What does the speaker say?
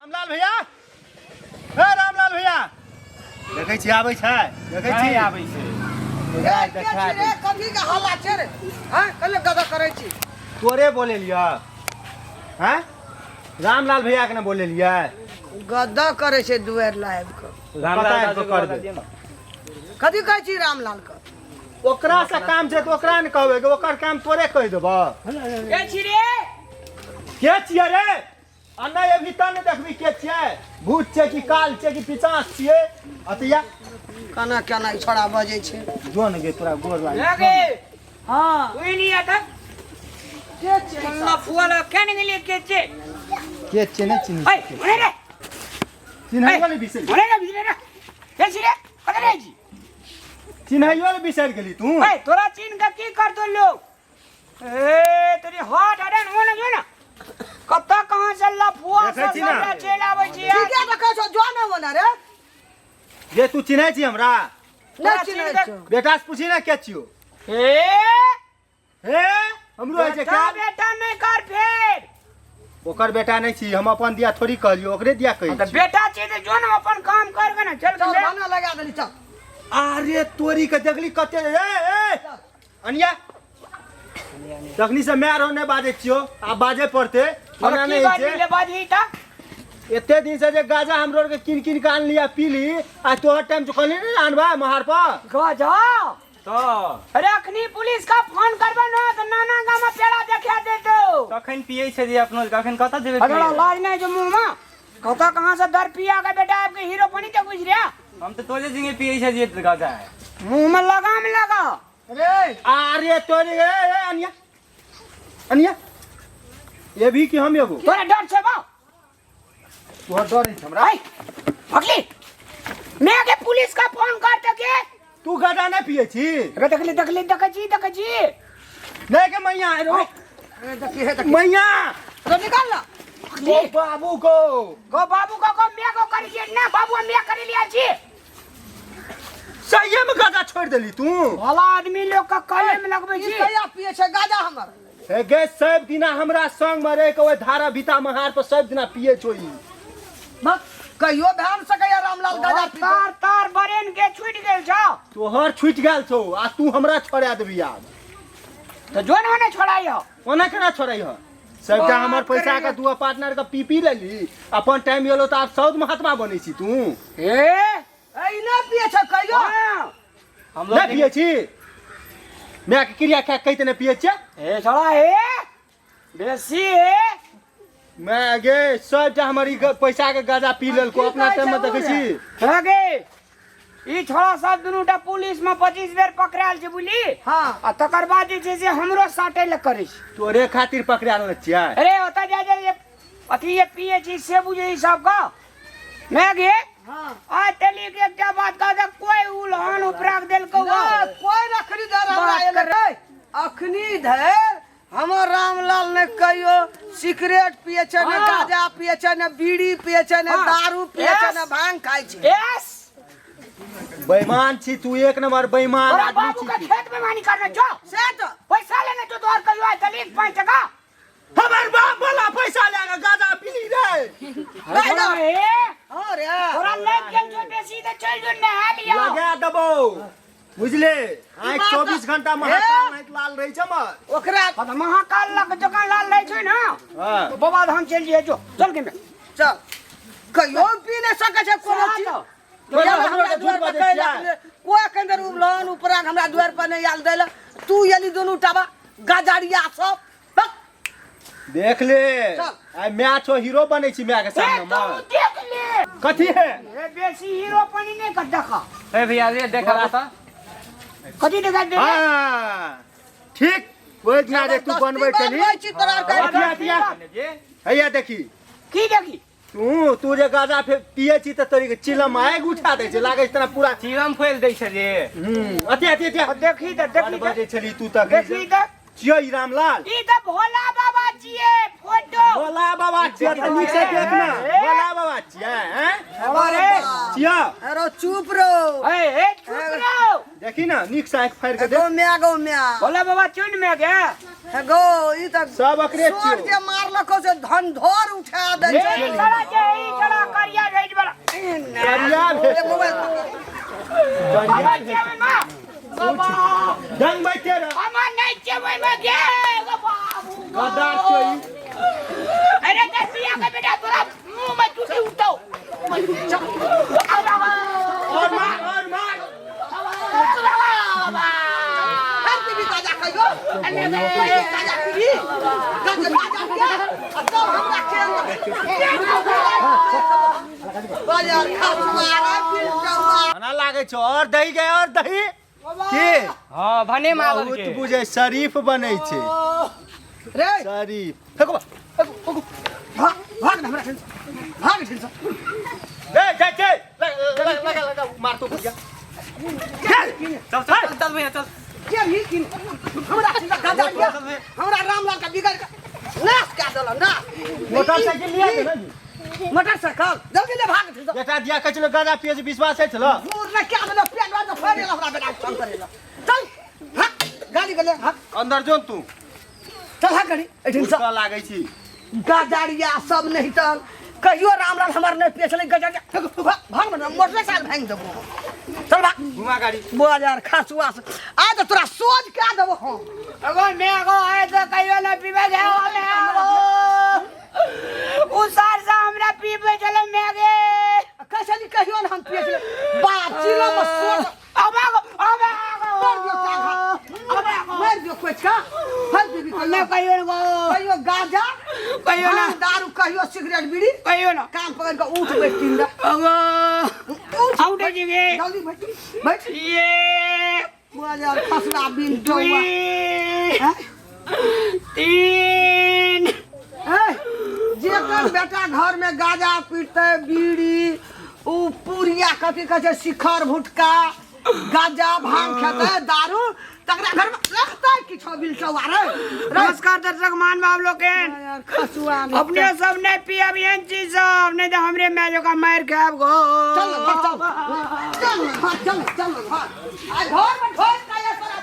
रामलाल भैया, हे रामलाल भैया, देखै छी आबै छै, देखै छी आबै छै। देखा के छी रे? कथी के हल्ला छै रे? हैं, कले गदा करै छी? तोरे बोलेलियै हैं, रामलाल भैया के ने बोलेलियै। गदा करै छै दुआरि लाइब के। पता है तो कर दे। कथी कहै छी रामलाल के? ओकरा से काम छै तऽ ओकरा ने कहबै, ओकर काम तोरे कहि देबऽ। के छी रे? के छियै रे? आ नहि अभी तऽ नहि देखबी के छियै, भूत छै कि काल छै कि पिचास छियै। अतिया केना केना ई छोड़ा बजै छै। जो ने गे, तोरा गोर लागे। लगे। हाँ। कोई नहीं आता। के छियै? मल्ला फुआ लगा क्या निकली के छे? के छियै नहि चिन्ह। ओए, ओने रे। चिन्हैयो ने बिसरि। ओने रे, बिसरे रे। के छी रे? कतऽ रहै छी? चिन्हैयो ने बिसरि गेली तू। ओए, तोरा चिन्ह के की करतो लोग? ए तेरी हाथ अरे हो ना, जो ना कत्ता कहाँ से लफुआ देखै सब छी ना? सबटा चलि आबै छी। ठीके तऽ कहै छौ, जो ने ओने रे। जे तू चिन्है छी हमरा? नहि चिन्है छौ। बेटा से पूछी ना के छियो। ए हे, हमरो होइ छै। बेटा क्या बेटा नहि कर फेर। ओकर बेटा नहि छी हम, अपन दिया थोड़ी कहलियो, ओकरे दिया कहै तऽ छी। बेटा छी तऽ जो ने अपन काम कर के ने चल। चल। के भाना लगा देली, चल। अरे तोरी के देखली कते। ए ए अनिया, तखनी से मैं रहो नहि बाजै छियो, आब बाजे पड़ते। ओना की नहि बात होइ छै। ले बाजही तऽ। एते दिन से जे गाजा हमरो आर के किन किन के आनली आ पीली, आ तोहर टाइम जो कहली ने आनबा महार पर गाजा तऽ अरे अखनी पुलिस का फोन करबो ना तऽ नाना गाम में पेड़ा देखा देतो। कखन पियै छै जे अपनो कखन कतऽ जेबै अगला पियै? लाज नहीं जो मुंह में कतऽ कहाँ से दर पिया के बेटा आपके हीरो बनी तो गुजरिया। हम तऽ तोरे जिंगे पियै छै जे गाजा है। मुंह में लगाम लगा रे। अरे तोरी, ए ए अनिया अनिया, ये भी कि हम एगो तोरा डर छै बा? तोहर डर छै हमरा? ऐ अगली मैं के पुलिस का फोन कर दे के। तू गाजा नहि पियै छी? अरे देखली देखली, देखै छी देखै छी। नहि के मैया रो। ए, देखी हे, देखी। मैया। तो निकाल ना। ओ बाबू को गो बाबू को को मैं को कर लिए ना बाबू, मैं कर लिया छी। सहिए में गाजा छोड़ देली तू? भला आदमी लोग का कले में लगबै ई छी। कहिया पिए छै गाजा हमर? हे गे, सब दिना हमरा संग में रह के ओहि धारा बीता महार पर सब दिना पिए छो ई। बस कहियो भए सकैया रामलाल गाजा पी के। तार तार बरेन के छूट गेल छौ। तोहर छूट गेल छौ आ तू हमरा छोड़ा देबी आब? तो जो ने ओने छोड़ाई हो। ओना केना छोड़ाई हो? सबटा हमर बात पैसा के करैया। दू पार्टनर के पी पी लेली, अपन टाइम एलो तऽ आब सौद महात्मा बनै छी तू। ए ए, ई नहि पिए छै कहियो। हाँ। हम नहि पिए छी? माय के क्रिया खा कहिते नहि पिए छियै। ए छोड़ा, ए बेसी ए। माय गे, सबटा हमर ई पैसा के गाजा पी लेलको। की अपना कहै टाइम में छै देखै ओ छी। हे गे, ई छोड़ा सब दुनूटा पुलिस में 25 बेर पकड़ायल छै बुझली। हाँ। आ तकर बाद जे छै से हमरो साटे लए करै छै। तोरे खातिर पकड़ायल ने छियै। अरे ओतऽ जा जा जे अथी जे पिए छी से बुझै सबके मैं गे। हाँ। आ तेली के एकटा बात कह दे, कोई उलहन उपराग देलकौ? ना, कोई रखनी धर हमरा बात एलै। कर। ए, अखनी धरि हमर रामलाल ने कहियो सिगरेट पिए छै ने हाँ। गाजा पिए छै ने बीड़ी पिए छै ने हाँ। दारू पिए छै ने यस। भांग खाइ छै। यस। बेईमान छी तू, एक नंबर बेईमान तोरा आदमी बाबू छी के तू। खेत में मानी करने जो से तो पैसा लेने जो तोहर कहियो आइ तलिक 5 टका। हमर बाप वाला पैसा लए के गाजा पीली रे। नहीं ना। ए, हाँ रे। तोरा लागि गेल छौ बेसी तऽ चलि जो नहा लिअ। लगा देबो बुझले, आँखि बात 24 घंटा महाकाल नाइट लाल रहै छै हमर। ओकरा हाँ तऽ महाकाल लग जकाँ लाल रहै छै ने। हाँ। तो बाबा धाम चलि जइहे, जो चल के चल, कहियो पी नहि सकै छै कोनो सएह चीज। तऽ। तोरा हमरा हमरो के झूठ दुआर पर बाजै कहै छियै? लए कोइ एखन धरि उबलन उपराग हमरा दुआर पर नहि आयल दै लए। तू एली दुनू टाबा गजरिया सब बक। देख ले। चल। आइ मैच हो, हीरो बनै छी माय के ए, सामने तू मे। देख ले। कथी है? ए बेसी हीरो पानी नहीं कर देखा। ए भैया रे, देखा तऽ। कथी देखा दे? हाँ ठीक, ओहि दिना जे तू बनबै छली। बनबै छी तोरा आर के। अथिया, अथिया। जे हैया देखी। की देखी? तू तू जे गाजा फे पिए छी तऽ तोरी के चिलम आगि उठा दै छै, लागै छै तेना पूरा चिलम फैल दै छै जे। अथी अथी अथी। देखी तऽ, देखी तऽ। बजै छली तू तऽ। देखी तऽ। छियै ई रामलाल? ई तऽ भोला बाबा छियै फोटो। भोला बाबा छियै तऽ नीक से देख ना, भोला बाबा छियै हैं? अरे छियै। अरे चुप रहो। ए ए चुप रहो। देखी ना, नीक से आँखि फाड़ि के गो देख। म्या, गो म्या। भोला बाबा चुन में गे। हे गो, ई तऽ सब अकरे चोर छियौ। जे मारलको से धन धोर उठा दै ए छै। साला जे ई साला हम जेबै मां बाबा। ढंग बैठे रह। हम नहीं जेबै मां गे बाबू। गद्दार छौ ई। अरे दसिया के बेटा तोरा मुंह में टूटी उठो। और मार और मार। हर पीबी गाजा खाइयो, कहियो गाजा पीबी, गाजा गाजा पिया, आ तब हमरा खेल बाजार खसुआ रे बिलटौआ। खाना लागै छौ और दही गए और दही की। हाँ भने मारल बहुत के। बुझे शरीफ बनै छै। रे शरीफ फेंको बा, फेंको, फेंको। भाग भाग न हमरा ठेल, भाग ठेल। ए जा जा लगा लगा लगा मार तो भैया। चल चल चल चल भैया चल। के भी किन हमरा ठेल गाजा पिया, हमरा रामलाल का बिगड़ के नाश कए देलक नाश। मोटरसाइकिल लिया दे ना जी। मोटरसाइकिल जल्दी ले भाग ठेल। बेटा दिया कहै छलो गाजा पिए से विश्वास है छलो। दूर न क्या देलक पेट में तो फाड़ि देलक हमरा बेटा फोन करे चल भाग गाड़ी गेले भाग। अंदर जोन तू। चल भाग गाड़ी एठिन से। गुस्सा लागै छी। गाजरिया सब नहीं तन कहियो रामलाल हमर नहीं पिए छलै गजरिया। भाग भाग ना मोटरसाइकिल भांग देबो। चल भाग घुमा गाड़ी। बाजार खासुआ से आज तो तोरा सोच के देबो हम। अगो मैं अगो आए तो कहियो ना पीबे गए मैं अगो उसार से हमरा पीबे चलो मैं गे। कैसे नहीं कहियो ना हम पिए छलै बाप चिलो में सोच। अब अगो अब मार दियो काघा मार दियो कोचका हर बीबी मैं कहियो ना गो। कहियो गाजा कहियो ना। भांग, दारू कहियो सिगरेट बीड़ी कहियो ना। कान पकड़ के उठ बैठ तीन दा। अगो उठ आउटे जी जल्दी बैठ बैठ। ये बाजार खसरा बिन दुई हैं? तीन। हैं? जेकर बेटा घर में गाजा पीते बीड़ी उ पुरिया कथी कहै छै शिखर भुटका गाजा भांग खेतै दारू तकरा घर में रहतै किछो बिलटौआ रे। नमस्कार दर्शक मान बाब लोग के। यार खसुआ नहीं। अपने सब नहीं पिया एहन चीज सब नहीं तो हमरे मैं जो का मार खाब गो। चल घर चल चल घर चल चल घर आ घर में ढोल का ये सारा।